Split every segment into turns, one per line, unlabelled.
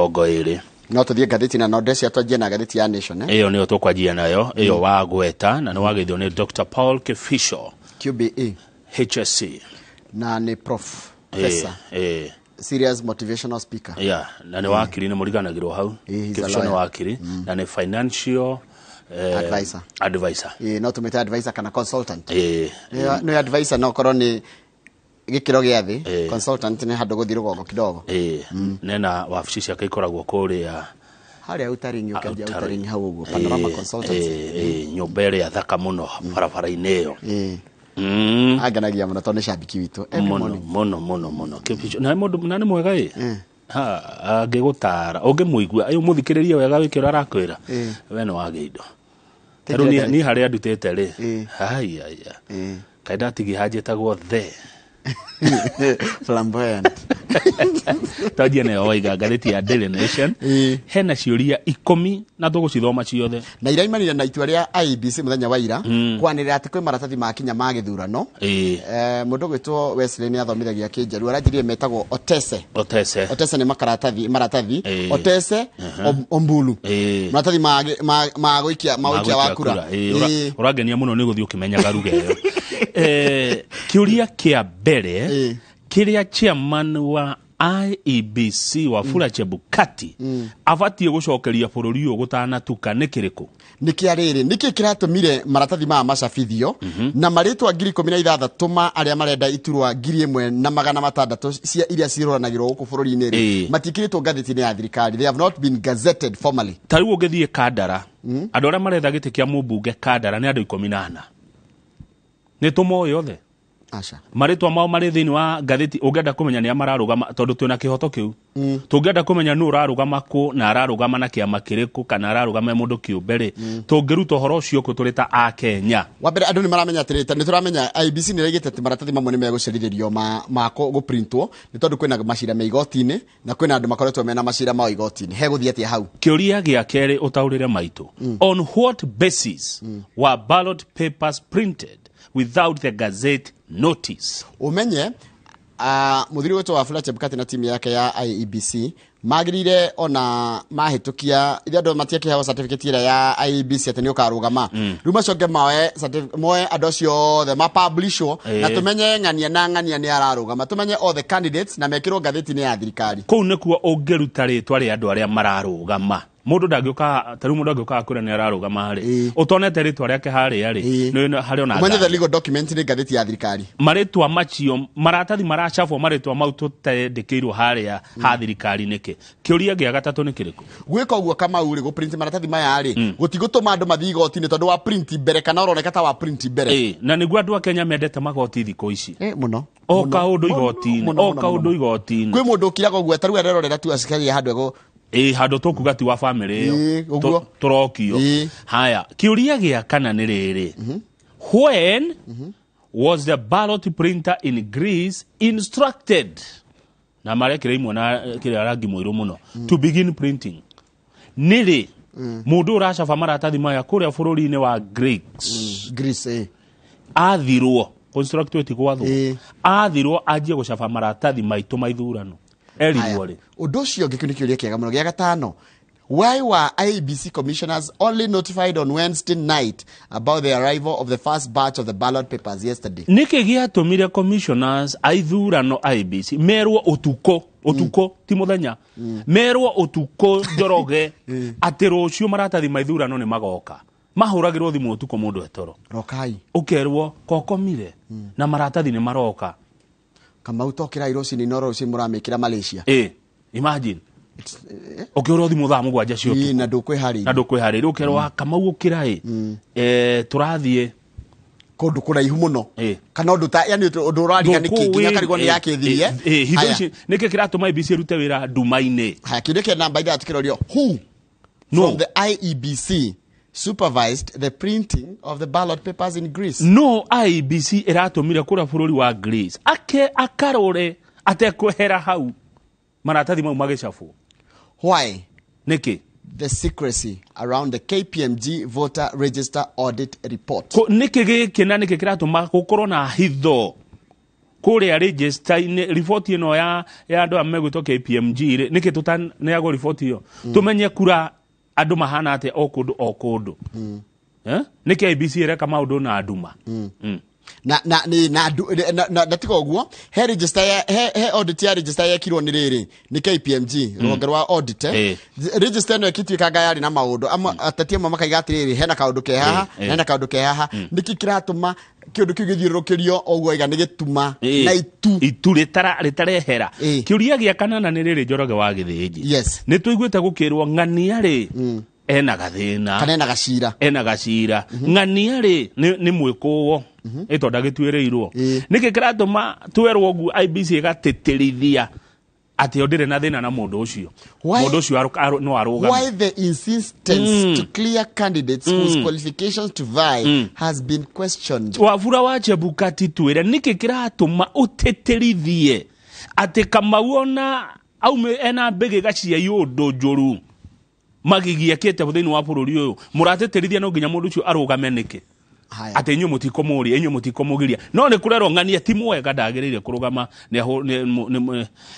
20.
No tũthiĩ ngathĩti na no ndecia twanjie na ngathĩti ya Nation, eh?
Ĩyo nĩyo tũkwanjia nayo, ĩyo wagweta, na nĩ wageithio nĩ Dr Paul Kifisho.
QBE.
HSC.
Na nĩ professor, serious motivational speaker.
Yeah, na nĩ wakiri, nĩ mũriganagĩrwo hau.
He's a
Kifisho nĩ
lawyer.
wakiri na nĩ financial
Advisor.
Advisor.
No tũmĩte advisor kana consultant. Nĩ advisor no korwo nĩ gĩkĩro gĩa thĩ, consultant nĩ handũ gũthiĩ rũgongo kidogo.
Nena wabici ciake ikoragwo kũrĩa
harĩa utaringi, ũkĩanjia
Outer
utaringi hau ũguo, Panorama Consultancy.
Nyũmba ĩrĩa thaka mũno barabara-inĩ ĩyo.
Angenagia mũno tondũ nĩ cambiki witũ every
Mũno
morning.
Mũno mũno mũno Kĩbicho. Na nĩ mũndũ na nĩ mwega ĩ. Ha, angĩgũtara ũngĩmũigua ĩ ũmũthikĩrĩrie wega wĩke ũrĩa arakwĩra, we nĩ wagĩa indo. Tarĩu niĩ harĩa ndutĩte rĩ, haiya kaĩ ndatigia hanjĩtagwo the
Flamboyant.
Twanjie nayo waiga ngathĩti ya Daily Nation. Hena ciũria 10 na tũgũcithoma ciothe.
Na iraimanire na itua rĩa IEBC mũthenya wa ira kwanĩrĩra atĩ kwĩ maratathi makinya ma gĩthurano. Mũndũ gwĩtwo Wesley nĩ athomithagia kĩnjaruo, aranjĩrire metagwo otese.
Otese.
Otese nĩ makaratathi, maratathi otese ombulu. Maratathi ma gũikia wa
Magũikia
kura.
Kura. Ũrangenia mũno nĩ gũthiĩ ũkĩmenyaga ruga ĩyo. Kĩũria kĩa mbere, kĩrĩa chairman wa IEBC Wafula Chebukati abatiĩ gũcokeria bũrũri ũyũ gũtanatuka nĩ kĩrĩkũ?
Nĩ kĩa rĩrĩ, nĩkĩ kĩratũmire maratathi maya macabithio na marĩtwa 16,000 ma arĩa marenda iturwa 1600 cia iria cirũranagĩrwo gũkũ bũrũri-inĩ rĩ, matiĩkĩrĩtwo ngathĩti-inĩ ya thirikari? They have not been gazetted formally.
Ta rĩu ũngĩthiĩ Kandara, andũ arĩa maretha gĩtĩ kĩa mũmbunge Kandara nĩ andũ 14. Nĩ tũmoĩ othe?
Aca.
Marĩtwa mao marĩ thĩinĩ wa ngathĩti? Ũngĩenda kũmenya nĩa mararũgama, tondũ twĩna kĩhoto kĩu, tũngĩenda kũmenya nũ ũrarũgama kũ na ararũgama na kĩama kĩrĩkũ kana ararũgama e mũndũ kĩũmbe rĩ, tũngĩruta ũhoro ũcio kũ tũrĩ ta Akenya?
Wa mbere, andũ nĩ maramenya atĩrĩrĩ, ta nĩ tũramenya IEBC nĩ ĩraigĩte atĩ maratathi mamwe nĩ megũcerithĩrio ma gũprintwo nĩ tondũ kwĩna macira me igoti-inĩ na kwĩna andũ makoretwo mena macira mao igoti-inĩ. Hegũthiĩ atĩa hau?
Kĩũria gĩa kerĩ ũtaũrĩre maitũ: on what basis were ballot papers printed without the gazette notice?
Ũmenye mũthuri witũ Wafula Chebukati na timu yake ya IEBC magĩrĩire ona mahĩtũkia ithe andũ matiakĩheo certificate ĩrĩa ya IEBC atĩ nĩ ũkarũgama, rĩu macoke moe andũ acio othe mapublishwo na tũmenye ng'ania na ng'ania nĩ ararũgama, tũmenye all the candidates na mekĩrwo ngathĩti-inĩ ya thirikari.
Kũu nĩkuo ũngĩruta rĩtwa rĩa andũ arĩa mararũgama. Mũndũ ndangĩũka, ta rĩu mũndũ angĩũka kwĩra nĩ ararũgama rĩ, ũtonete rĩtwa rĩake harĩa rĩ, nĩ harĩ ona
ũmenye the
nganja.
Legal document nĩ ngathĩti ya thirikari.
Marĩtwa macio, maratathi maracabwo, marĩtwa mau tũtendĩkĩirwo harĩa ha thirikari nĩkĩ? Kĩũria gĩa gatatũ nĩ kĩrĩkũ?
Gwĩka ũguo, Kamau rĩ, gũprint maratathi maya rĩ, gũtigũtũma andũ mathiĩ igoti-inĩ tondũ wa print mbere kana ũroneka ta wa print mbere.
Na nĩguo andũ a Kenya mendete magoti thikũ ici.
Mũno.
O
Mũno.
kaũndũ
Mũno,
igoti-inĩ,
mũno,
o
mũno,
kaũndũ
mũno.
igoti-inĩ.
Kwĩ mũndũ ũkiraga ũguo tarĩu arerorera tu acikaria handũ ego.
Handũ tũkuga ti wa bamĩrĩ ĩyo.
Ũguo.
Tũrokio. Haya, kĩũria gĩa kana nĩ rĩrĩ: when was the ballot printer in Greece instructed, na marekĩra imwe na kĩrĩa rangi mũirũ mũno, to begin printing? Nĩ rĩ mũndũ ũracaba maratathi maya kũrĩa bũrũri-inĩ wa Greece
Greece,
athirwo, construct ti gwathwo, athirwo anjie gũcaba maratathi maitũ ma ithurano? Erirwo rĩ?
Ũndũ ũcio ũngĩ, kĩu nĩ kĩũria kĩega mũno gĩa gatano: why were IEBC commissioners only notified on Wednesday night about the arrival of the first batch of the ballot papers yesterday?
Nĩkĩ gĩatũmire commissioners a ithurano IEBC merwo ũtukũ, ũtukũ ti mũthenya, merwo ũtukũ, Njoroge, atĩ rũciũ maratathi ma ithurano nĩ magoka? Mahũragĩrwo thimũ ũtukũ mũndũ etoro.
Rokai.
Ũkerwo kokomire na maratathi nĩ maroka.
Kamau tokĩrai rũcinĩ no rũcinĩ mũramĩkĩra Malaysia.
Imagine ũkĩhũrwo thimũ thaa 7 cia ũtukũ.
Na ndũkwĩharĩirie.
Na ndũkwĩharĩria, ũkerwo, "Kamau, ũkĩra ĩ, tũrathiĩ
kũndũ kũraihu mũno," kana ũndũ ta yani ũndũ ũrariga nĩkĩ nginya karigwo nĩ yakĩthirie.
Hitho
Haya.
ici nĩkĩ kĩratũma IEBC ĩrute wĩra nduma-inĩ?
Haya, kĩũria kĩa namba 6 kĩrorio: who
No.
from the IEBC supervised the printing of the ballot papers in Greece?
No IEBC ĩratũmire kũrĩa bũrũri wa Greece ake akarore atekwehera hau maratathi mau magĩcabwo?
Why
Nĩkĩ?
the secrecy around the KPMG voter register audit report?
Nĩkĩ gĩkĩ na nĩkĩ kĩratũma gũkorwo na hitho Kũrĩa register-inĩ, riboti ĩno ya andũ aya megwĩtwo KPMG rĩ, nĩkĩ tũtaneagwo riboti ĩyo tũmenye kura andũ mahana atĩa o kũndũ o kũndũ? Eh? Nĩkĩ IEBC ĩreka maũndũ na nduma?
Na na nĩ na ndu- na na na tiga ũguo, he register ya he audit ya register yekirwo nĩ rĩrĩ, nĩ KPMG, rũhonge rwa audit, eh. Register ĩno ĩkĩtuĩkanga yarĩ na maũndũ amwe, ateti amwe makaiga atĩrĩrĩ, hena kaũndũ ke haha, hena kaũndũ ke haha. Nĩkĩ kĩratũma kĩũndũ kĩu gĩthiũrũrũkĩrio o ũguo? Aiga nĩ gĩtuma na itu.
Itu rĩtarehera. Kĩũria gĩa kanana nĩ rĩrĩ, Njoroge wa Gĩthĩnji.
Yes.
Nĩ tũiguĩte gũkĩrwo ng'ania rĩ, ena gathĩna.
Kana ena gacira.
Ena gacira. Ng'ania rĩ, nĩ mwĩkũo ĩto ndagĩtuĩrĩirwo. Nĩkĩ kĩratũma twerwo ũguo IEBC ĩgatĩtĩrithia atĩ o ndĩrĩ na thĩna na mũndũ ũcio? Mũndũ ũcio no arũgame.
Why the insistence to clear candidates whose qualifications to vie has been questioned?
Wafula wa Chebukati, twĩre nĩkĩ kĩratũma ũtĩtĩrithie atĩ Kamau ona aume ena mbĩgĩga cia iũndũ njũru magigi ekĩte thĩinĩ wa bũrũri ũyũ, mũratĩtĩrithia no nginya mũndũ ũcio arũgame nĩkĩ?
Haya.
Atĩ inyuĩ mũtikũmũria, inyuĩ mũtikũmũgiria, no nĩ kũrerwo ng'ania ti mwega, ndagĩrĩire kũrũgama.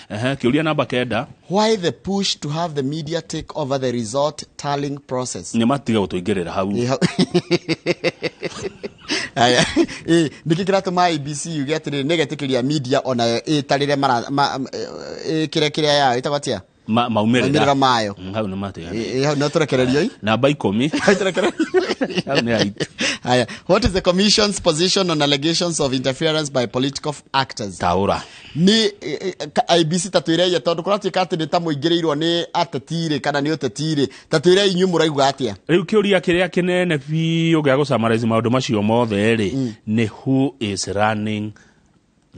Ehe, kĩũria namba 9.
Why the push to have the media take over the result tallying process?
Nĩ matige gũtũingĩrĩra hau.
Haya. Nĩkĩ kĩratũma IEBC yuge atĩrĩrĩ, nĩgetĩkĩria media onayo ĩtarĩre mara ĩkĩre kĩrĩa yayo ĩtagwo atĩa?
Maumĩrĩra.
Maumĩrĩra mayo.
Hau nĩ matigana.
Hau no tũrekererio i.
Namba 10.
Tũrekererio.
Hau nĩ haitũ.
Haya. What is the commission's position on allegations of interference by political actors?
Taũra.
Nĩ IEBC, ta twĩreie, tondũ kũratuĩka atĩ nĩ ta mũingĩrĩirwo nĩ ateti rĩ, kana nĩ ũteti rĩ, ta twĩrei inyuĩ mũraigua atĩa?
Rĩu kĩũria kĩrĩa kĩnene biũ gĩa gũsummarize maũndũ macio mothe rĩ, nĩ who is running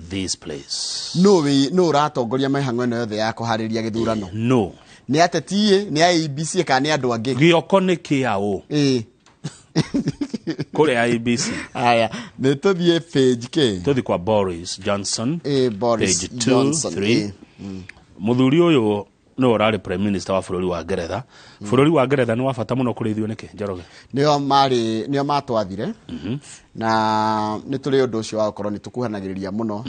this place?
Nũ ũratongoria mĩhang'o ĩno yothe ya kũharĩria gĩthurano?
No.
Nĩ ateti ĩ, nĩ IEBC, kana nĩ andũ angĩ?
Gĩoko nĩ kĩaũ kũrĩa IEBC?
Haya, nĩ tũthiĩ page kĩ?
Tũthi kwa Boris Johnson.
Boris
Page 2,
Johnson.
3. Mũthuri ũyũ nĩwe ũrarĩ prime minister wa bũrũri wa Ngeretha. Bũrũri wa Ngeretha nĩ wa bata mũno kũrĩ ithuĩ nĩkĩ, Njoroge?
Nĩo marĩ, nĩo matwathire, na nĩ tũrĩ ũndũ ũcio wa gũkorwo nĩ tũkuhanagĩrĩria mũno,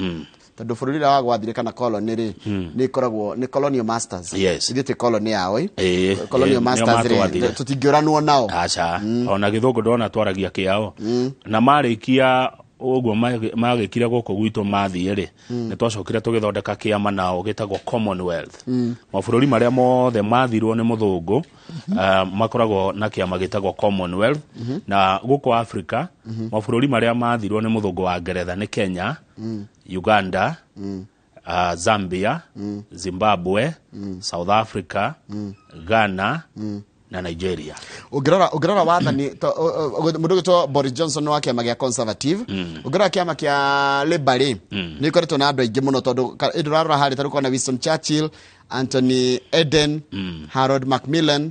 tondũ bũrũri ũrĩa wagwathire kana colony rĩ, nĩ ĩkoragwo nĩ colonial masters. Ithuĩ twĩ colony yao ĩ. Colonial
Nĩo
masters rĩ,
matwathire.
tũtingĩũranwo nao.
Aca, ona gĩthũngũ ndona twaragia kĩao. Na marĩkia ũguo magĩkire gũkũ gwitũ mathiĩ rĩ, nĩ twacokire tũgĩthondeka kĩama nao gĩtagwo Commonwealth. Mabũrũri marĩa mothe mathirwo nĩ mũthũngũ makoragwo na kĩama gĩtagwo Commonwealth. Na gũkũ Africa, mabũrũri marĩa mathirwo nĩ mũthũngũ wa Ngeretha nĩ Kenya, Uganda, Zambia, Zimbabwe, South Africa, Ghana na Nigeria.
Ũngĩrora wathani mũndũ ũgwĩtwo Boris Johnson wa kĩama gĩa Conservative, ũngĩrora kĩama kĩa Labour rĩ, nĩ ikoretwo na andũ aingĩ mũno, tondũ ĩndĩ ũrarora harĩa tarĩu kona Winston Churchill, Anthony Eden, Harold Macmillan,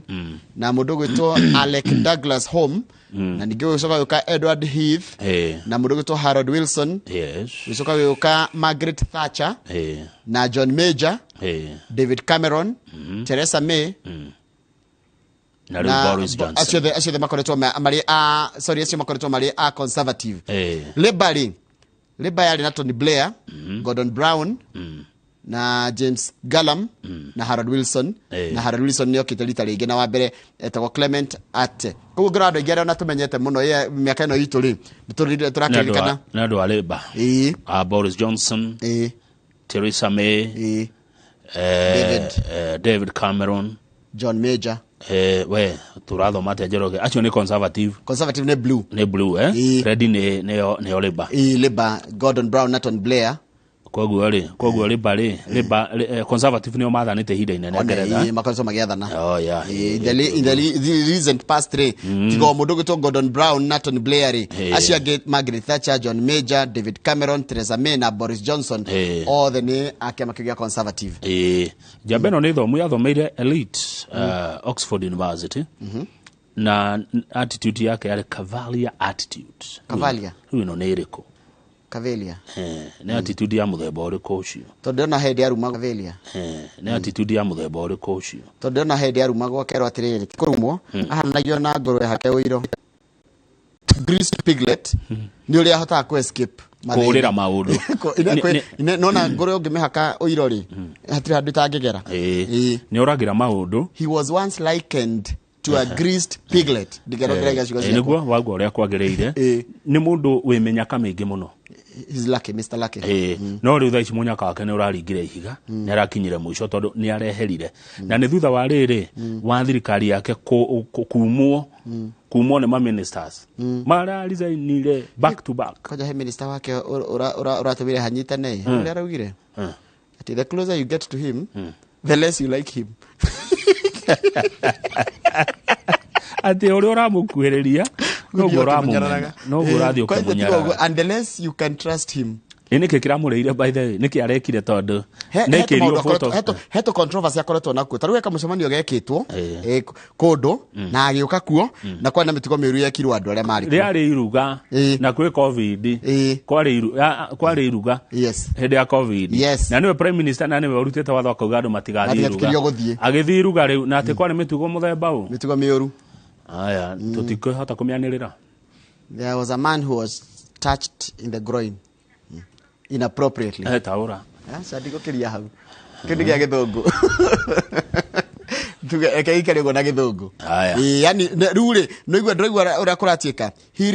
na mũndũ ũgwĩtwo Alec Douglas Home, na ningĩ gũgĩcoka gũka Edward Heath, na mũndũ ũgwĩtwo Harold Wilson, gũgĩcoka gũka Margaret Thatcher, na John Major, David Cameron, Theresa May.
Na rĩu Boris Johnson.
Acio othe makoretwo marĩ a, sorry, acio makoretwo marĩ a Conservative. Labour rĩ, Labour yarĩ na Tony Blair, Gordon Brown, na James Gallum, na Harold Wilson. Na Harold Wilson nĩ okĩte rita rĩngĩ, na wa mbere etagwo Clement Attlee. Koguo ngĩrora andũ aingĩ arĩa ona tũmenyete mũno mĩaka ĩno itũ rĩ, nĩ tũrakĩririkana.
Nĩ andũ a Labour. A Boris Johnson, Theresa May,
David.
David Cameron,
John Major.
We tũrathoma atĩa, Njoroge? Acio nĩ Conservative.
Conservative nĩ blue.
Nĩ blue, eh?
Ĩĩ.
Red nĩ nĩyo Labour.
Ĩĩ, Labour, Gordon Brown na Tony Blair.
Koguo Labour rĩ, Labour Conservative nĩo mathanĩte ihinda inene
Ona
Ngeretha.
Makoretwo magĩathana.
Oh, yeah.
In the recent past rĩ, tiga o mũndũ ũgwĩtwo Gordon Brown na Tony Blair rĩ, acio angĩ Margaret Thatcher, John Major, David Cameron, Theresa May na Boris Johnson, othe nĩ a kĩama kĩu gĩa Conservative.
Ĩĩ, njamba ĩno nĩ thomu yathomeire elite Oxford University, na attitude yake yarĩ cavalier attitude.
Cavalier.
Rĩu ĩno nĩ ĩrĩkũ?
Cavalier.
Nĩ attitude ya mũthemba ũrĩkũ ũcio?
Tondũ ndĩrona hĩndĩ aruma Cavalier.
Nĩ attitude ya mũthemba ũrĩkũ ũcio?
Tondũ ndĩrona hĩndĩ arumagwo akerwo atĩrĩrĩ, ti kũrumwo, ahanagio na ngũrwe hake ũiro, greased piglet, nĩ ũrĩa ahotaga kũ escape.
Kũũrĩra maũndũ.
Nona ngũrwe ũngĩmĩhaka ũiro rĩ, hatirĩ handũ ĩtangĩgera. Ĩĩ.
Nĩ ũragĩra maũndũ.
He was once likened to a greased piglet. Ndigerokeragia ciugo ciakwa.
Nĩguo waigua ũrĩa kwagĩrĩire. Nĩ mũndũ wĩ mĩnyaka mĩingĩ mũno.
He's lucky, Mr. Lucky.
No rĩu thaa ici mũnyaka wake nĩ ũraringire ihiga, nĩ arakinyire mũico tondũ nĩ areherire, na nĩ thutha wa rĩrĩ wa thirikari yake kumwo kumwo nĩ ma ministers mararisainire back to back.
Kwanja he minister wake ũratũmire hanyitane ũrĩa araugire ati the closer you get to him, the less you like him.
Atĩ ũrĩa ũramũkuhĩrĩria noguo ũramũmena, noguo ũrathiĩ
Kwanja tiga ũguo,
ũkĩmũnyarara.
and the less you can trust him.
Ĩ nĩkĩ kĩramũrĩire, by the way? Nĩkĩ arekire? Tondũ
He
nĩ
he
ikĩrio
tũmaũndũ
photo.
he tũ controversy akoretwo nakuo. Ta rĩu he kamũcemanio gekĩtwo
Ĩĩ.
kũndũ na agĩũka kuo na kwarĩ na mĩtugo mĩũru yekirwo andũ arĩa marĩ kuo.
Rĩarĩ iruga na kwĩ COVID. Kwarĩ iruga hĩndĩ ya COVID. Na nĩwe prime minister na nĩwe ũrutĩte watho akauga andũ matigathiĩ iruga.
Matigetĩkĩrio gũthiĩ.
Agĩthiĩ iruga rĩu na atĩ kwarĩ mĩtugo mũthemba ũ.
Mĩtugo mĩũru.
Aya tũtikũhota kũmĩanĩrĩra.
There was a man who was touched in the groin inappropriately.
Taũra.
Aca, ndigũkĩria hau. Kĩndũ gĩa gĩthũngũ, tuge eke ikare ũguo na gĩthũngũ.
Aya.
Ĩĩ, yani rĩu rĩ, nĩigua ndĩraigua ũrĩa kũratuĩka. He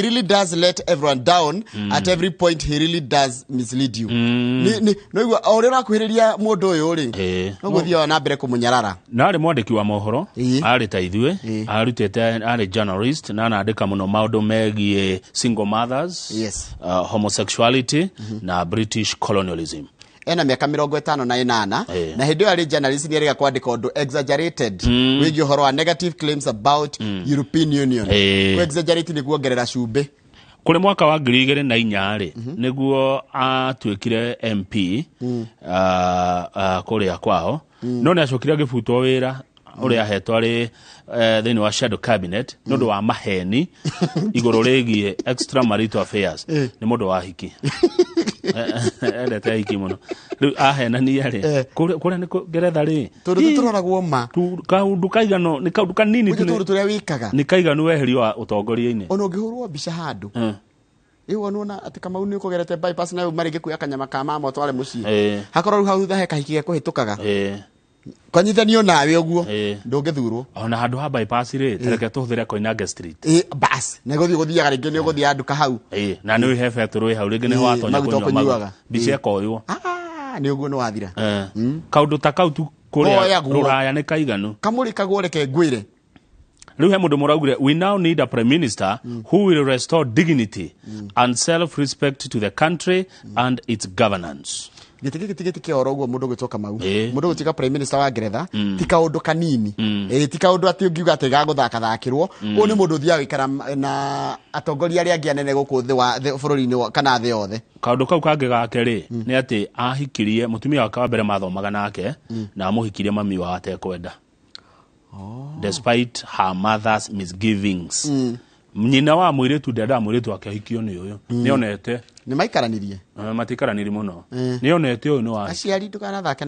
really does let everyone down at every point. He really does mislead you. Nĩigua o ũrĩa ũrakuhĩrĩria mũndũ ũyũ rĩ, noguo thiaga na mbere kũmũnyarara.
Na arĩ mwandĩki wa mohoro. Arĩ ta ithuĩ. Arutĩte, arĩ journalist na anandĩka mũno maũndũ megiĩ single mothers, homosexuality na British colonialism.
Ena mĩaka 58. Na hĩndĩ ĩyo arĩ journalist nĩ erĩga kwandĩka ũndũ exaggerated wĩgiĩ ũhoro wa negative claims about European Union. Ku exaggerate nĩ kuongerera cumbĩ.
Kũrĩ mwaka wa 2004 rĩ, nĩguo atuĩkire MP kũrĩa kwao, no nĩ acokire agĩbutwo wĩra ũrĩa ahetwo arĩ thĩinĩ wa shadow cabinet nĩ ũndũ wa maheni igũrũ rĩgiĩ extramarital affairs. Nĩ mũndũ wa hiki, endete hiki mũno. Rĩu ahenania rĩ, kũrĩa nĩ Ngeretha rĩ,
tondũ tũtũroragwo ma.
Kaũndũ kaigano nĩ kaũndũ kanini tu.
Tũndũ tũrĩa wĩkaga
nĩ kaiganu weherio wa ũtongoria-inĩ.
Ona ũngĩhũrwo mbica handũ ĩyo nona atĩ Kamau nĩ ũkũgerete bypass na rĩu marĩngĩ kuoya kanyama ka mama ũtware mũciĩ, hakorwo rĩu hau thutha he kahiki gekũhĩtũkaga kanyithanio nawe ũguo, ndũngĩthurwo.
Ona handũ ha bypass rĩ, tareke tũhũthĩre Koinange Street.
Ĩ, bas nĩ gũthiĩ gũthiaga rĩngĩ nĩ ũgũthiaga nduka hau.
Ĩ, na nĩ he betũrũ ĩ hau rĩngĩ nĩho watonya
maguta
kũnyua maguta.
ũkũnyuaga.
Mbica ĩkoywo.
Ah, nĩ ũguo nĩ wathira.
Kaũndũ ta kau tu kũrĩa
Koyagwo.
rũraya nĩ kaiganu.
Kamũrĩkagwo, reke ngwĩre.
Rĩu he mũndũ mũraugire, "We now need a prime minister who will restore dignity and self respect to the country and its governance."
Gĩtĩ gĩkĩ ti gĩtĩ kĩa oro ũguo mũndũ gwĩtwo Kamau. Mũndũ gũtuĩka prime minister wa Ngeretha ti kaũndũ kanini. Ĩ, ti kaũndũ atĩ ũngiuga atĩ gagũthakathakĩrwo. Ũyũ nĩ mũndũ ũthiaga gũikara na atongoria arĩa angĩ anene gũkũ thĩ wa bũrũri-inĩ kana thĩ yothe.
Kaũndũ kau kangĩ gake rĩ, nĩ atĩ ahikirie mũtumia wake wa mbere mathomaga nake na amũhikirie mami wao atekwenda, despite her mother's misgivings. Nyina wa mũirĩtu ndendaga mũirĩtu wake ahikio nĩ ũyũ, nĩonete
Nĩ maikaranirie.
Matikaranirie mũno, nĩonete ũyũ nĩ wa
Aciari ndũkanathake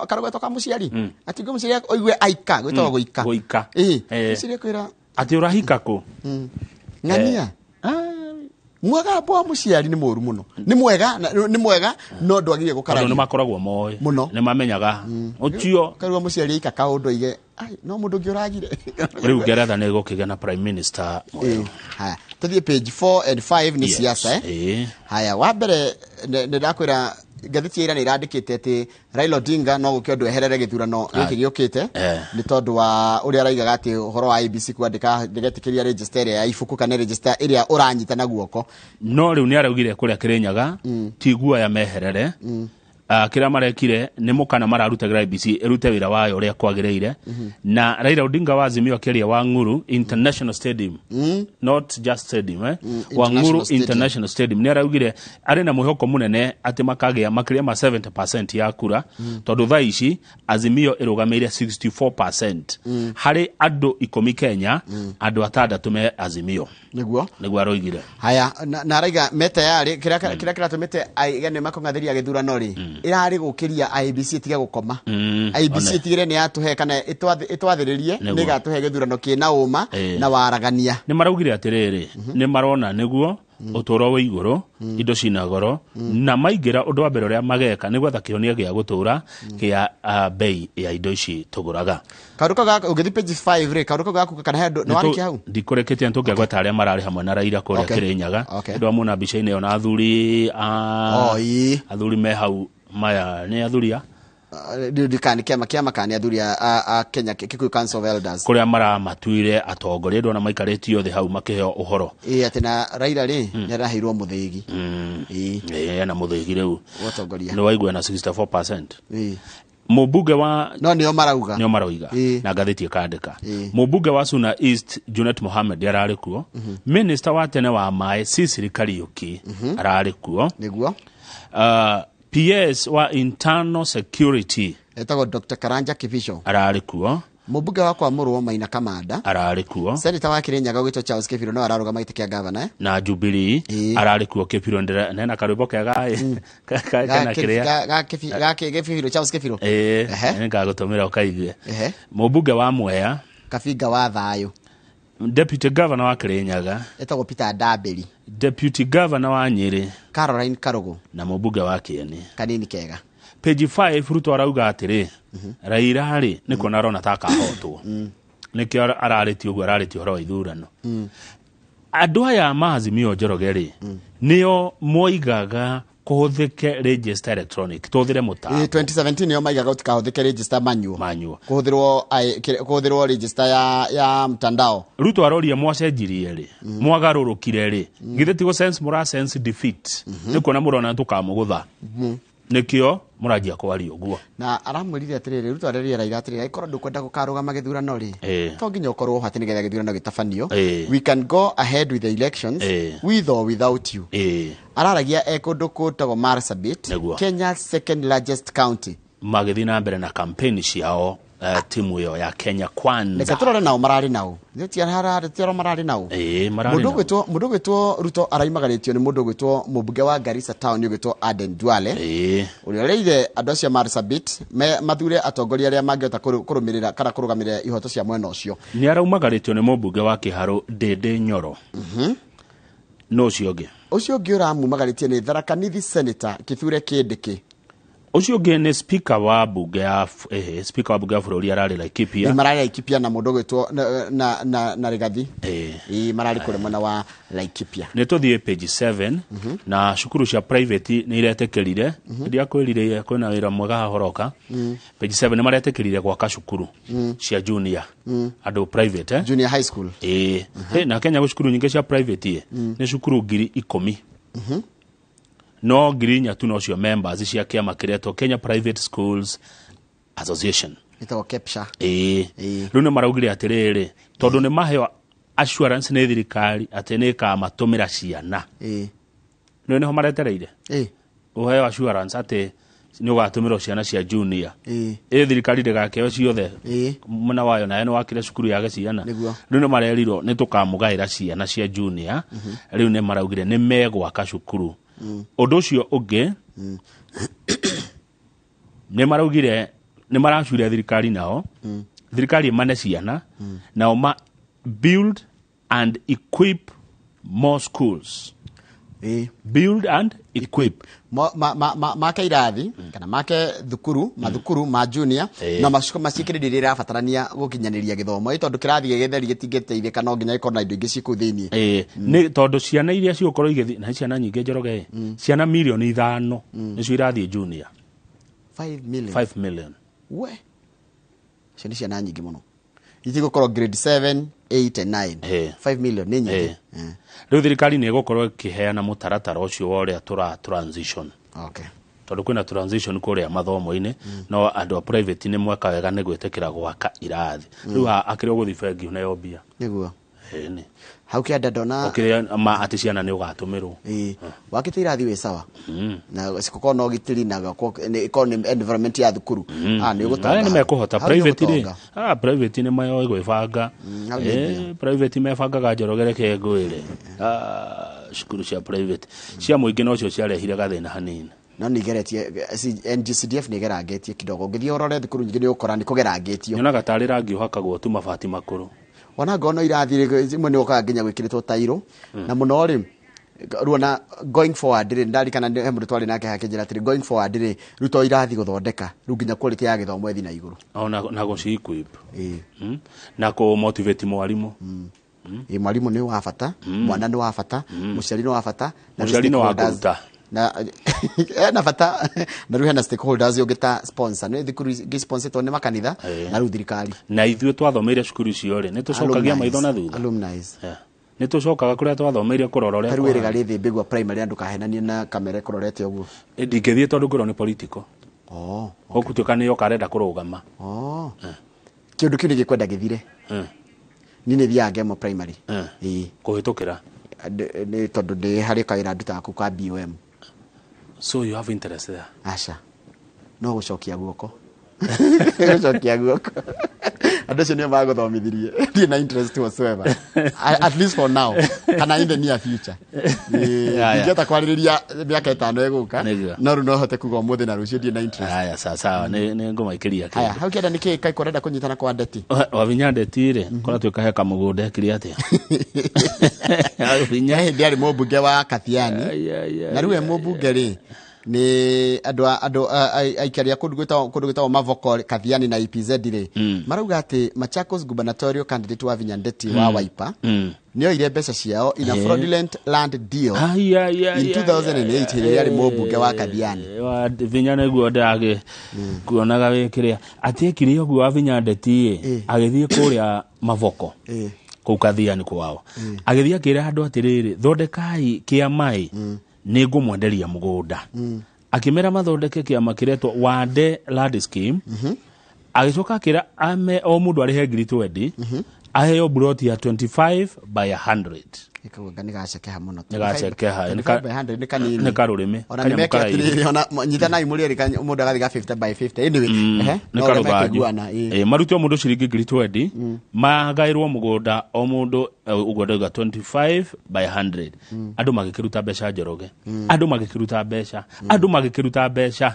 karũgwetwo ka mũciari ati ngũ mũciari oigue aika gwĩtagwo gũika.
Gũika.
Ĩ, mũciari akwĩra
atĩ ũrahika kũ.
Ng'ania mwagambo wa mũciari nĩ mũru mũno, nĩ mwega nĩ mwega no ndwagĩrĩire
Tondũ nĩ
gũkararia.
makoragwo moĩ
Mũno.
nĩ mamenyaga ũcio.
Karuga mũciari aika kaũndũ aige, "Ai, no mũndũ ũngĩ ũragire."
Rĩu Ngeretha nĩ ĩgũkĩgĩa na prime minister mwerũ.
Ĩ, haya tũthiĩ page 4 and 5 nĩ siasa, eh?
Ĩ.
Haya, wa mbere nĩ ndakwĩra ngathĩti ya ira nĩ irandĩkĩte atĩ Raila Odinga no gũke ũndũ eherere gĩthurano gĩkĩ gĩũkĩte nĩ tondũ wa ũrĩa araigaga atĩ ũhoro wa IEBC kwandĩka ndĩgetĩkĩria register ĩrĩa ya ibuku kana register ĩrĩa ũranyita na guoko.
No rĩu nĩ araugire kũrĩa Kĩrĩnyaga ti guoya meherere. Kĩrĩa marekire nĩ mũkana mararutagĩra IEBC ĩrute wĩra wayo ũrĩa kwagĩrĩire. Na Raila Odinga wa Azimio akĩaria wa Ng'uru International Stadium, not just stadium, eh? Wa
International
Ng'uru
Stadium.
International Stadium, nĩ araugire arĩ na mwĩhoko mũnene atĩ makagĩa makĩria ma 70% ya kura, tondũ thaa ici Azimio ĩrũgamĩire 64%. Harĩ andũ 10 Kenya, andũ atandatũ me Azimio.
Nĩguo.
Nĩguo aroigire.
Haya, na araiga me tayarĩ kĩrĩa kĩrĩa kĩratũmĩte aiga nĩ makũng'athĩria gĩthurano rĩ, ĩrarĩ gũkĩria IEBC ĩtige gũkoma. IEBC ĩtigĩre nĩ yatũhe kana ĩtwathĩrĩrie
Nĩguo.
nĩ ĩgatũhe gĩthurano kĩna ũma na waragania.
Nĩ maraugire atĩrĩrĩ, nĩ marona nĩguo Ũtũũro wĩ igũrũ, indo cina goro, na maingĩra ũndũ wa mbere ũrĩa mageka nĩ gwetha kĩhonia gĩa gũtũũra kĩa bei ya indo ici tũgũraga.
Kaũndũ kau ũngĩthiĩ page 5 rĩ, kaũndũ kau gakuga kana he andũ nĩ warĩkia hau.
Ndikũrĩkĩtie, nĩ tũngĩagweta arĩa mararĩ hamwe na Raila kũrĩa Kĩrĩnyaga. Ndũ amuona mbica-inĩ ĩyo na athuri a
Oh, ĩĩ.
Athuri me hau, maya nĩ athuri a
Ndikani kĩama kana nĩ athuri a Kenya Kikuyu Council of Elders.
Kũrĩa maramatuire atongoria, ndona maikarĩtio thĩ hau makĩheo ũhoro.
Ĩĩ, atĩ na Raila rĩ, nĩ araheirwo mũthĩgi. Ĩĩ.
Ĩĩ, ena mũthĩgi rĩu.
Watongoria.
Nĩ waigua na 64%.
Ĩĩ.
Mũmbunge wa
No nĩo marauga.
Nĩo maroiga. Na ngathĩti ĩkandĩka. Mũmbunge wa Suna East Junet Mohamed ararĩ kuo, minister wa tene wa maĩ Sicily Kariuki ararĩ kuo.
Nĩguo.
PS wa internal security
Etagwo Dr. Karanja Kibicho.
Ararĩ kuo.
Mũmbunge wa Kwamũrwo Maina Kamanda.
Ararĩ kuo.
Senator wa Kirinyaga ũgwĩtwo Charles Kĩbirũ no ararũgama gĩtĩ kĩa gavana, eh?
Na Jubilee. Ararĩ kuo Kĩbirũ, nena karwĩmbo kega ĩ, kena kĩrĩa
Ga Kĩbirũ, Charles Kĩbirũ.
Ĩĩ. Nĩngagũtũmĩra ũkaigue. Mũmbunge wa Mwea.
Kabinga wa thayũ.
Deputy governor wa Kirinyaga.
Etagwo Peter Ndambĩri.
Deputy governor wa Nyĩrĩ.
Caroline Karugu.
Na mũmbunge wa Kĩeni.
Kanini kega.
Page 5, Ruto arauga atĩrĩ, Raila rĩ, nĩ kuona arona ta akahotwo, nĩkĩo ararĩtie ũguo, ararĩtie ũhoro wa ithurano. Andũ aya ma Azimio, Njoroge rĩ, nĩo moigaga kũhũthĩke register electronic, tũhũthĩre mũtambo.
2017 nĩo maigaga gũtikahũthĩke register manual.
Manual.
Kũhũthĩrwo kũhũthĩrwo register ya mtandao.
Ruto aroria, mwacenjirie rĩ, mwagarũrũkire rĩ, githĩ ti sense mũra sense defeat? Nĩ kuona mũrona tũkamũgũtha, nĩkĩo mũranjia kwaria ũguo.
Na aramwĩrire atĩrĩrĩ, Ruto arerire Raila atĩrĩrĩ, angĩkorwo ndũkwenda gũkarũgama gĩthurano rĩ, to nginya ũkorwo ho atĩ nĩgetha gĩthurano gĩtabanio. We can go ahead with the elections with or without you. Araragia e kũndũ kũtagwo Marsabit. Kenya's second largest county.
Magĩthiĩ na mbere na campaign ciao, timu ĩyo ya Kenya
Reke
Kwanza.
Tũrore nao mararĩ nao, tiaro mararĩ nao.
Ĩĩ, mararĩ
Mũndũ
nao.
ũgwĩtwo, mũndũ ũgwĩtwo Ruto araimagarĩtio nĩ mũndũ ũgwĩtwo mũmbunge wa Garissa town ũgwĩtwo Aden Duale, ũrĩa ũreire andũ acio a Marsabit mathure atongoria arĩa mangĩhota kũrũmĩrĩra kana kũrũgamĩrĩra ihoto cia mwena ũcio.
Nĩ araumagarĩtio nĩ mũmbunge wa Kĩharũ Ndĩndĩ Nyoro. No ũcio ũngĩ?
Ũcio ũngĩ ũramumagarĩtie nĩ Tharaka Nithi Senator Kithure Kindiki.
Ũcio ũngĩ nĩ speaker wa bunge ya speaker wa bunge ya bũrũri ararĩ Laikipia.
Nĩ mararĩ Laikipia na mũndũ ũgwĩtwo na Rigathi. Ĩĩ, mararĩ kũrĩa mwena wa Laikipia.
Nĩ tũthiĩ page 7, na cukuru cia private nĩ iretĩkĩrire, ndiakwĩrire kwĩna wĩra mwega haha ũroka. Page 7, nĩ maretĩkĩrire gwaka cukuru cia junior andũ private, eh?
Junior high school.
Ĩĩ. Hey, na Kenya gwĩ cukuru nyingĩ cia private ĩ, nĩ cukuru 10,000, no 4,000 tu nocio members cia kĩama kĩretwo Kenya Private Schools Association.
Ĩtagwo KEPSHA.
Ĩĩ.
Ĩĩ.
Rĩu nĩ maraugire atĩrĩrĩ, tondũ nĩ maheo assurance nĩ thirikari atĩ nĩ ĩkamatũmĩra ciana. Nĩ nĩho maretereire. Ũheo assurance atĩ nĩ ũgatũmĩrwo ciana cia junior. Ĩ thirikari ndĩgakeo ciothe. Mwena wayo nayo nĩ wakire cukuru yage ciana. Rĩu nĩ marerirwo nĩ tũkamũgaĩra ciana cia junior. Rĩu nĩ maraugire nĩ megwaka cukuru. Ũndũ ũcio ũngĩ, nĩ maraugire nĩ maracure thirikari, nao thirikari ĩmane ciana, nao ma build and equip more schools. Build and equip.
Make irathi kana make thukuru, mathukuru ma junior, na maciĩkĩre indo iria irabatarania gũkinyanĩria gĩthomo, ĩ tondũ kĩrathi gĩgĩtheri gĩtingĩteithĩka, no nginya gĩkorwo na indo ingĩ ciĩ kũu thĩiniĩ.
Ĩĩ, nĩ tondũ ciana iria cigũkorwo igĩthiĩ na nĩ ciana nyingĩ, Njoroge, ĩ ciana 5 milioni nĩcio irathiĩ junior.
5 million.
5 million.
We, icio nĩ ciana nyingĩ mũno itigũkorwo grade 7, 8 and 9. 5 million nĩ nyingĩ.
Rĩu thirikari nĩ ĩgũkorwo ĩkĩheana mũtaratara ũcio wa ũrĩa tũra transition, tondũ kwĩna transition kũrĩa mathomo-inĩ, no andũ a private nĩ mweka wega nĩ gwĩtĩkĩra gwaka irathi. Rĩu akĩrĩ ũgũthiĩ bengi ũneo mbia. Ĩni.
Hau kĩanda ndona.
Ũkĩrĩa ma atĩ ciana nĩ ũgatũmĩrwo.
Ĩĩ, wakĩte irathi wĩ sawa na cikorwo na ũgitĩri na ĩkorwo nĩ environment ya thukuru, nĩ ũgũtonga.
Arĩa nĩ mekũhota.
Hau nĩ
Private rĩ,
ũgũtonga.
Private nĩ mayoĩ gwĩbanga.
Hau nĩ mbia.
Private mebangaga, Njoroge, reke ngwĩre. Cukuru cia private, cia mũingĩ nocio ciarehire gathĩna hanini.
No nĩ igeretie, NGCDF nĩ ĩgerangĩtie kidogo. Ũngĩthiĩ ũrore thukuru nyingĩ nĩ ũkora nĩ kũgerangĩtio.
Nyonaga tarĩ rangi ũhakagwo tu mabati makũrũ.
Ona ngorwo no irathi rĩ, imwe nĩ ũkaga nginya gwĩkĩrĩtwo tairũ na mũno rĩ, Rĩu ona going forward rĩ, ndarikana he mũndũ twarĩ nake hakĩnjĩra atĩrĩ, going forward rĩ, rĩu to irathi gũthondeka, rĩu nginya quality ya gĩthomo ĩthi na igũrũ.
Ona na gũci equip.
Ĩĩ.
Na kũ motivate mwarimũ.
Ĩ, mwarimũ nĩ wa bata, mwana nĩ wa bata, mũciari nĩ wa bata, na rĩu
Mũciari nĩ wa
stakeholders-
kũruta.
Na ena bata, na rĩu hena stakeholders ũngĩ ta sponsor, nĩ thukuru ingĩ sponsored nĩ makanitha na rĩu thirikari.
Na ithuĩ twathomeire cukuru icio rĩ, nĩ tũcokagia maitho na thutha.
Alumni.
Yeah. Nĩ tũcokaga kũrĩa twathomeire kũrora ũrĩa
Ta rĩu ĩrĩga
kũhana.
rĩthĩ mbĩgua primary, andũ kahenanie na kamera ĩkũrorete ũguo.
Ĩ, ndingĩthiĩ tondũ ngũrwo nĩ political.
Oh.
Gũgũtuĩka nĩ yoka arenda kũrũgama.
Oh, kĩũndũ kĩu nĩ gĩkwenda gĩthire. Niĩ nĩ thiaga Ngemo primary. Ĩĩ.
Kũhĩtũkĩra.
Nĩ tondũ ndĩ harĩ kawĩra ndutaga kũu ka BOM.
So you have interest there?
Aca, no gũcokia guoko, gũcokia guoko, andũ acio nĩo magũthomithirie. Ndirĩ na interest whatsoever, at least for now kana in the near future. Ndingĩhota kwarĩrĩria mĩaka 5 ĩgũka.
Nĩguo.
No rĩu no hote kuga ũmũthĩ na rũciũ ndirĩ na interest.
Haya, sawa sawa, nĩ ngũmaikĩria
Haya,
kĩndũ.
hau kĩenda nĩkĩ kaĩ kũrenda kũnyitana kwa ndeti?
Wavinya Ndeti rĩ, kũratuĩka he kamũgũnda ekire atĩa Wavinya?
He hĩndĩ arĩ mũmbunge wa Kathiani.
Ai, ai, ai,
Na rĩu e mũmbunge rĩ, nĩ andũ aikari a kũndũ gwĩtagwo Mavoko, Kathiani na EPZ rĩ, marauga atĩ Machakos gubernatorial candidate Wavinya Ndeti wa Wiper nĩ oire mbeca ciao in a fraudulent land deal
Ai, ai, ai,
in
ai,
2008 hĩndĩ ĩrĩa arĩ mũmbunge wa Kathiani.
Wa Vinya nĩguo ndagĩ kuonaga wĩ kĩrĩa atĩ ekire ũguo Wavinya Ndeti ĩ, agĩthiĩ kũrĩa Mavoko kũu Kathiani kwao, agĩthiĩ akĩra andũ atĩrĩrĩ, thondekai kĩama ĩ, nĩ ngũmwenderia mũgũnda. Akĩmera mathondeke kĩama kĩretwo Wande Land Scheme. Agĩcoka akĩra ame o mũndũ arĩhe ngiri 20, aheo buroti ya 25 by 100.
Ĩkauga nĩ gacekeha mũno.
Nĩ gacekeha,
25 by 100 nĩ kanini.
Nĩ karũrĩmĩ,
Ona nĩ
kanyamũ
meke
karaihu.
atĩrĩrĩ, ona nyitanai mũrĩ erĩ, mũndũ agathiĩ ga 50 by 50 anyway. Ehe,
Nĩ
no ũrĩa
karũthanju.
mekũiguana, ĩĩ.
Ĩ, marute o mũndũ ciringi ngiri 20, magaĩrwo mũgũnda o mũndũ, ũguo ndauga 25 by 100. Andũ magĩkĩruta mbeca, Njoroge, andũ magĩkĩruta mbeca, andũ magĩkĩruta mbeca,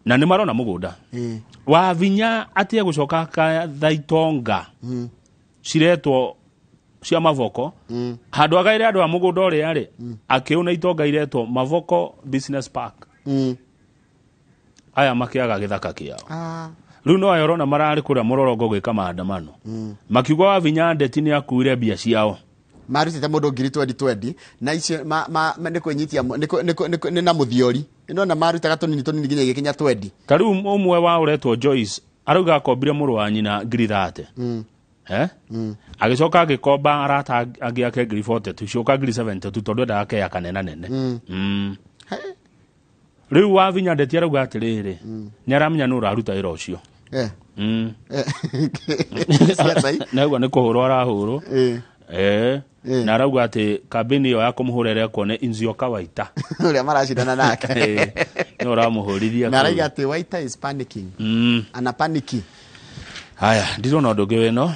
na nĩ marona mũgũnda. Wavinya atĩ egũcoka akatha itonga ciretwo cia Mavoko, handũ agaire andũ a mũgũnda ũrĩa rĩ, akĩũna itonga iretwo Mavoko Business Park. Aya makĩaga gĩthaka kĩao.
Ah.
Rĩu no aya ũrona mararĩ kũrĩa mũrorongo gwĩka maandamano, makiuga Wavinya Ndeti nĩ akuire mbia ciao.
Marutĩte mũndũ ngiri twendi twendi, na icio nĩ kwĩnyitia nĩ na mũthiori nĩndona marutaga tũnini tũnini nginya igĩkinya 20.
Ta rĩu ũmwe wa ũretwo Joyce arauga akombire mũrũ wa nyina ngiri 30. Eh? Agĩcoka agĩkomba arata angĩ ake ngiri 42, cioka ngiri 72, tondũ endaga keya kanena nene. Rĩu Wavinya Ndeti arauga atĩrĩrĩ, nĩ aramenya nũ ũraruta wĩra ũcio.
Ciaca i.
Naigua nĩ kũhũrwo arahũrwo.
Eh.
Na arauga atĩ kambĩni ĩyo ya kũmũhũra ĩrekwo nĩ Nzioka Waita.
Ũrĩa maracindana nake.
Nĩ ũramũhũrithia.
Na araiga atĩ Waita is panicking. Ana paniki.
Haya, ndirona ũndũ ũngĩ wĩno.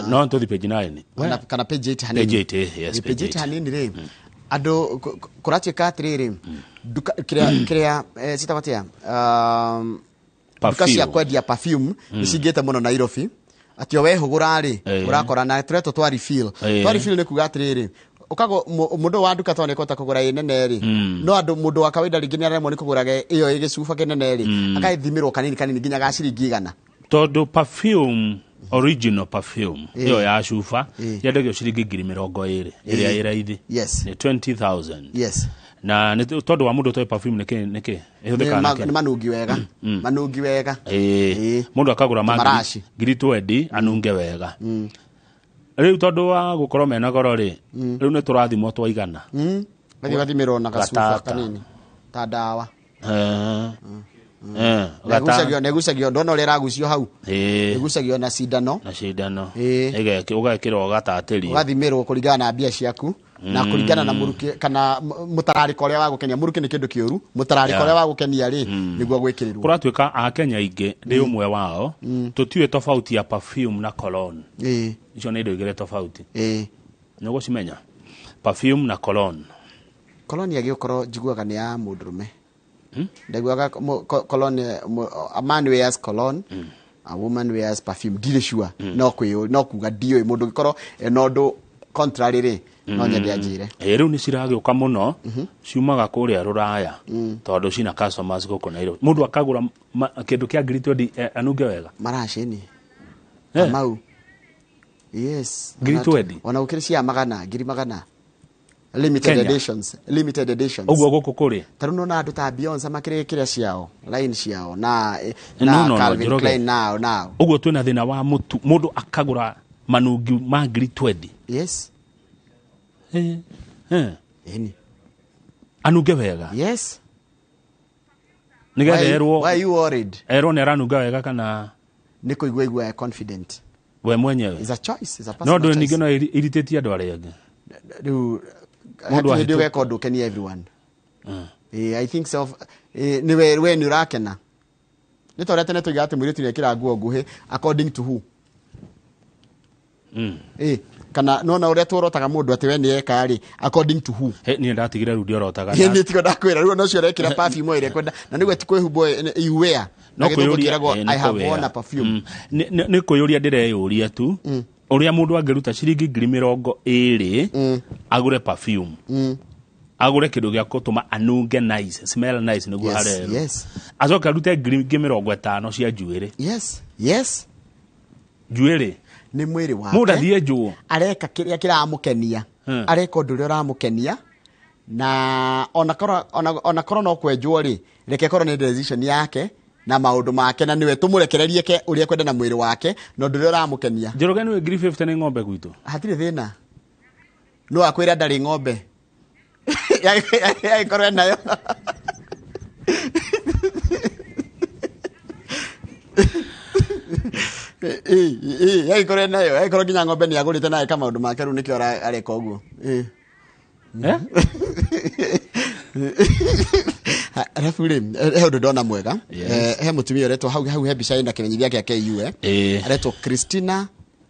No tũthi page 9.
Kana page 8 hanini.
Page 8, yes.
Ĩ,
page
page 8
8.
Hanini rĩ, andũ kũratuĩka atĩrĩrĩ, nduka kĩrĩa citagwo atĩa, nduka cia
Perfume.
kwendia perfume nĩ cingĩte mũno Nairobi, atĩ o wehũgũra rĩ, ũrakora na tũretwo twa refill. Twa refill nĩ kuga atĩrĩrĩ, ũkagũ mũndũ wa nduka tondũ nĩekũhota kũgũra ĩ nene rĩ, no andũ mũndũ wa kawaida rĩngĩ nĩ aremwo nĩ kũgũra ĩyo ĩ gĩcuba kĩnene rĩ, akathimĩrwo kanini kanini nginya ga ciringi 100.
Tondũ perfume, original perfume ĩyo ya cuba yendagio ciringi 20,000 ĩrĩa ĩ raithi. Nĩ 20,000. Na nĩ tondũ wa mũndũ ũtoĩ perfume nĩkĩ nĩkĩ ĩhũthĩkaga
Nĩ
nakĩ?
Nĩ manungi wega, manungi wega.
Mũndũ akagũra ma
Maraci.
ngiri 20 anunge wega. Rĩu tondũ wa gũkorwo mena goro rĩ, rĩu nĩ tũrathimwo twaigana.
Gathiĩ gathimĩrwo na gacuba
Gatata.
kanini ta ndawa.
Gata
Negucagio, ndona ũrĩa ĩragucio hau. Ĩgucagio na cindano.
Na cindano.
Ĩĩ.
Ũgekĩrwo ũgatatĩrio.
Ũgathimĩrwo kũringana na mbia ciaku na kũringana na mũrukĩ kana mũtararĩko ũrĩa wa gũkenia. Mũrukĩ nĩ kĩndũ kĩũru, mũtararĩko ũrĩa wa gũkenia rĩ, nĩguo gwĩkĩrĩrwo.
Kũratuĩka akenya aingĩ, ndĩ ũmwe wao, tũtiũĩ tofauti ya perfume na cologne. Icio nĩ indo igĩrĩ tofauti. Nĩ ũgũcimenya, perfume na cologne?
Cologne agĩũkorwo njiguaga nĩ ya mũndũrũme. Ndaiguaga cologne, a man wears cologne, a woman wears perfume. Ndirĩ sure, no kwĩ no kuga ndiũĩ. Mũndũ ũngĩkorwo ena ũndũ contrary rĩ, No nyende anjĩre.
Ĩ, rĩu nĩ ciragĩũka mũno, ciumaga kũrĩa rũraya tondũ cina customers gũkũ Nairobi. Mũndũ akagũra kĩndũ kĩa ngiri 20 anunge wega.
Maracini. Kamau, yes.
Ngiri 20?
Ona gũkĩrĩ cia magana, ngiri magana, limited
Kenya.
editions, limited editions.
Ũguo gũkũ kũrĩ
Ta rĩu nona andũ ta Beyonce makĩrĩ kĩrĩa ciao, line ciao na
No,
na
no, no,
Calvin
Njoroge.
Klein nao nao.
Ũguo twĩna thĩna wa mũtu, mũndũ akagũra manungi ma ngiri 20.
Yes. Ĩni.
Anunge wega.
Yes.
Nĩgetha erwo
Why you worried?
Erwo nĩ aranunga wega kana
Nĩ kũigua igua confident.
We mwenyewe.
Is a choice, is a
No
personal
ndũ
choice.
ningĩ no iritĩtie andũ arĩa angĩ.
Rĩu
Mũndũ
hatirĩ hĩndĩ ũgeka ũndũ ũkenie everyone. I think self nĩ we nĩ ũrakena, nĩ ta ũrĩa tene tuigaga atĩ mũirĩtu nĩ ekĩra nguo nguhĩ, according to who? Kana nona ũrĩa tuorotaga mũndũ atĩ we nĩ eka rĩ, according to who?
He, niĩ ndatigire rĩu ndiorotaga.
Niĩ tigo ndakwĩra rĩu, ona ũcio ũrekĩra perfume ĩrĩa kwenda na nĩguo ti kwĩhumbwo, you wear.
No
Na gĩthũngũ
kwĩyũria
kĩragwo
nĩ
"I have
kũwĩra.
worn a perfume".
Nĩ kwĩyũria ndĩreyũria tu ũrĩa mũndũ angĩruta ciringi 20,000 agũre perfume, agũre kĩndũ gĩa gũtũma anunge nice, smell nice nĩguo harerwo, acoke arute ngiri ingĩ 50 cia njuĩrĩ. Njuĩrĩ.
Nĩ mwĩrĩ wake.
Mũndũ athiĩ njũũ.
Areka kĩrĩa kĩramũkenia. Areka ũndũ ũrĩa ũramũkenia, na ona korwo no kwenjwo rĩ, reke korwo nĩ decision yake na maũndũ make, na nĩwe tũmũrekererie ke ũrĩa kwenda na mwĩrĩ wake na ũndũ ũrĩa ũramũkenia.
Njoroge, nĩwe ngiri 50 nĩ ng'ombe gwitũ.
Hatirĩ thĩna, no akwĩra ndarĩ ng'ombe, yagĩkorwo enayo. Yagĩkorwo enayo, yagĩkorwo nginya ng'ombe nĩ agũrĩte na eka maũndũ make, rĩu nĩkĩo areka ũguo.
Eh?
Arabu rĩ, he ũndũ ndona mwega.
Yes.
He mũtumia ũretwo hau hau, he mbica ĩna kĩmenyithia gĩa KU, aretwo Christina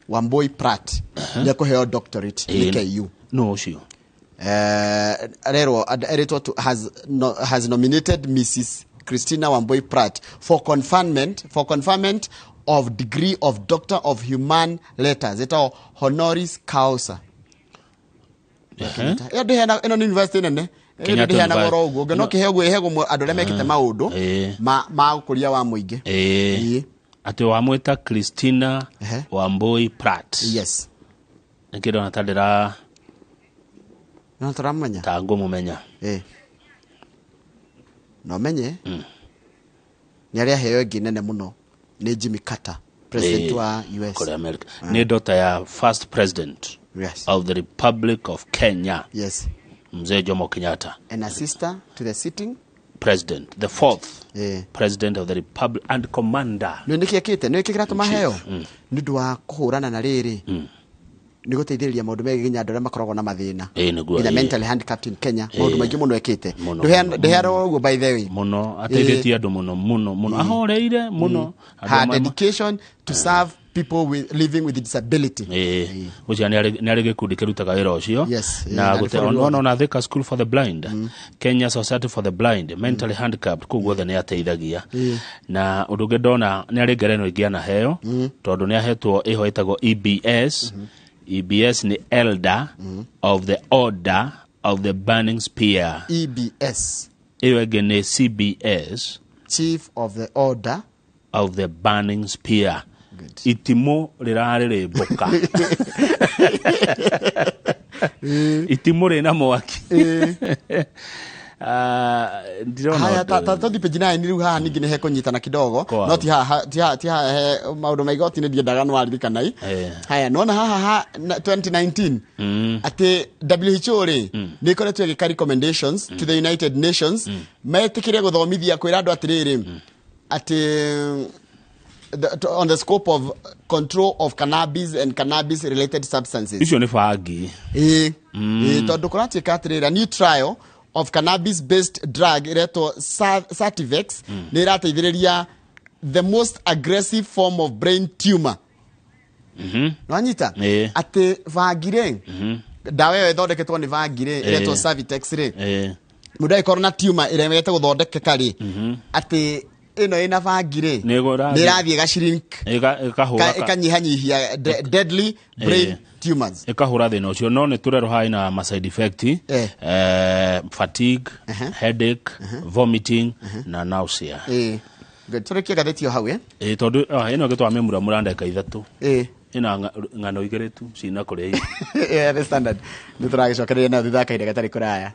Wambui Pratt, nĩ ekũheo doctorate nĩ KU.
No ũcio.
Arerwo erĩtwo has, no, has nominated Mrs. Christina Wambui Pratt for conferment of degree of Doctor of Human Letters, ĩtagwo honoris causa. Ĩyo ndĩheana, ĩno nĩ university nene. Ĩyo
Kenyatta
ndĩheanaga
University.
oro ũguo, no kĩheo ũguo ĩheagwo andũ arĩa mekĩte maũndũ ma ũkũria wa mũingĩ.
Atĩ wamwĩta Christina Wambui Pratt?
Yes.
Nĩkĩ ndona ta ndĩra
No tũramenya.
Ta ngũmũmenya.
No menye nĩ arĩa aheo ĩngĩ nene mũno nĩ Jimmy Carter, president wa US.
Kũrĩa America, nĩ daughter ya first president of the Republic of Kenya, Mzee Jomo Kenyatta.
And a sister to the sitting
president, the fourth president of the republic and commander
Nĩ nĩkĩ ekĩte, nĩ kĩ kĩratũma
chief.
heo nĩ ũndũ wa kũhũrana na rĩrĩ, nĩ gũteithĩrĩria maũndũ megiĩ nginya andũ arĩa makoragwo na mathĩna,
Ĩĩ, nĩguo,
nginya mentally handicapped in Kenya, maũndũ maingĩ mũno ekĩte.
Mũno, mũno,
Ndĩheanagwo ũguo, by the way.
Mũno, ateithĩtie andũ mũno mũno mũno, ahoreire mũno. Andũ
Her dedication to serve people with, living with disability.
Ĩĩ, ũcio nĩ arĩ gĩkundi kĩrutaga wĩra ũcio. Na
na nĩ bũrũri wothe.
ona Thika School for the Blind, Kenya Society for the Blind, mentally handicapped, kũu guothe nĩ ateithagia. Na ũndũ ũngĩ ndona, nĩ arĩ ngerenwa ingĩ anaheo, tondũ nĩ ahetwo ĩho ĩtagwo EBS. EBS nĩ Elder of the Order of the Burning Spear.
EBS.
Ĩyo ĩngĩ nĩ CBS.
Chief of the Order
of the Burning Spear.
Good.
Itimũ rĩrarĩrĩmbũka, itimũ rĩna mwaki. Ah, ndirona
Haya,
ũndũ
ta tũthiĩ page 9 rĩu. Haha ningĩ nĩ hekũnyitana kidogo.
Kwa.
No ti haha, ti haha he maũndũ ma igoti nĩ ndiendaga nĩ waririkanai. Haya, nona haha ha 2019 atĩ WHO rĩ, nĩ ĩkoretwo ĩgĩka recommendations to the United Nations metĩkĩre gũthomithia kwĩra andũ atĩrĩrĩ, atĩ on the scope of control of cannabis and cannabis related substances.
Icio nĩ bangi.
Ĩĩ, tondũ kũratuĩka atĩrĩrĩ, a new trial of cannabis based drug ĩretwo Sativex nĩ ĩrateithĩrĩria the most aggressive form of brain tumor. Nwanyita?
Ĩĩ.
Atĩ bangi rĩ, ndawa ĩyo ĩthondeketwo nĩ bangi rĩ, ĩretwo Sativex rĩ, mũndũ angĩkorwo na tumor ĩremete gũthondekeka rĩ, atĩ Ĩno ĩna bangi rĩ,
Nĩ ĩgũrathiĩ-
nĩ ĩrathiĩ ĩga-shrink,
Ĩkahũra
ĩkanyihanyihia deadly brain tumors.
Ĩkahũra thĩna ũcio, no nĩ tũrerwo haha ina ma side effect, fatigue, headache, vomiting na nausea.
Ĩĩ. Good. Tũrĩkie ngathĩti o hau, eh?
Ĩ, tondũ ĩno ĩgĩtwamĩmuramura ndagĩka 3.
Ĩĩ.
Ĩna ng'ano 2 tu cina kũrĩa irio.
Yeah, The Standard nĩ tũragĩcokereria nayo thutha wa kahinda gatarĩ kũraya.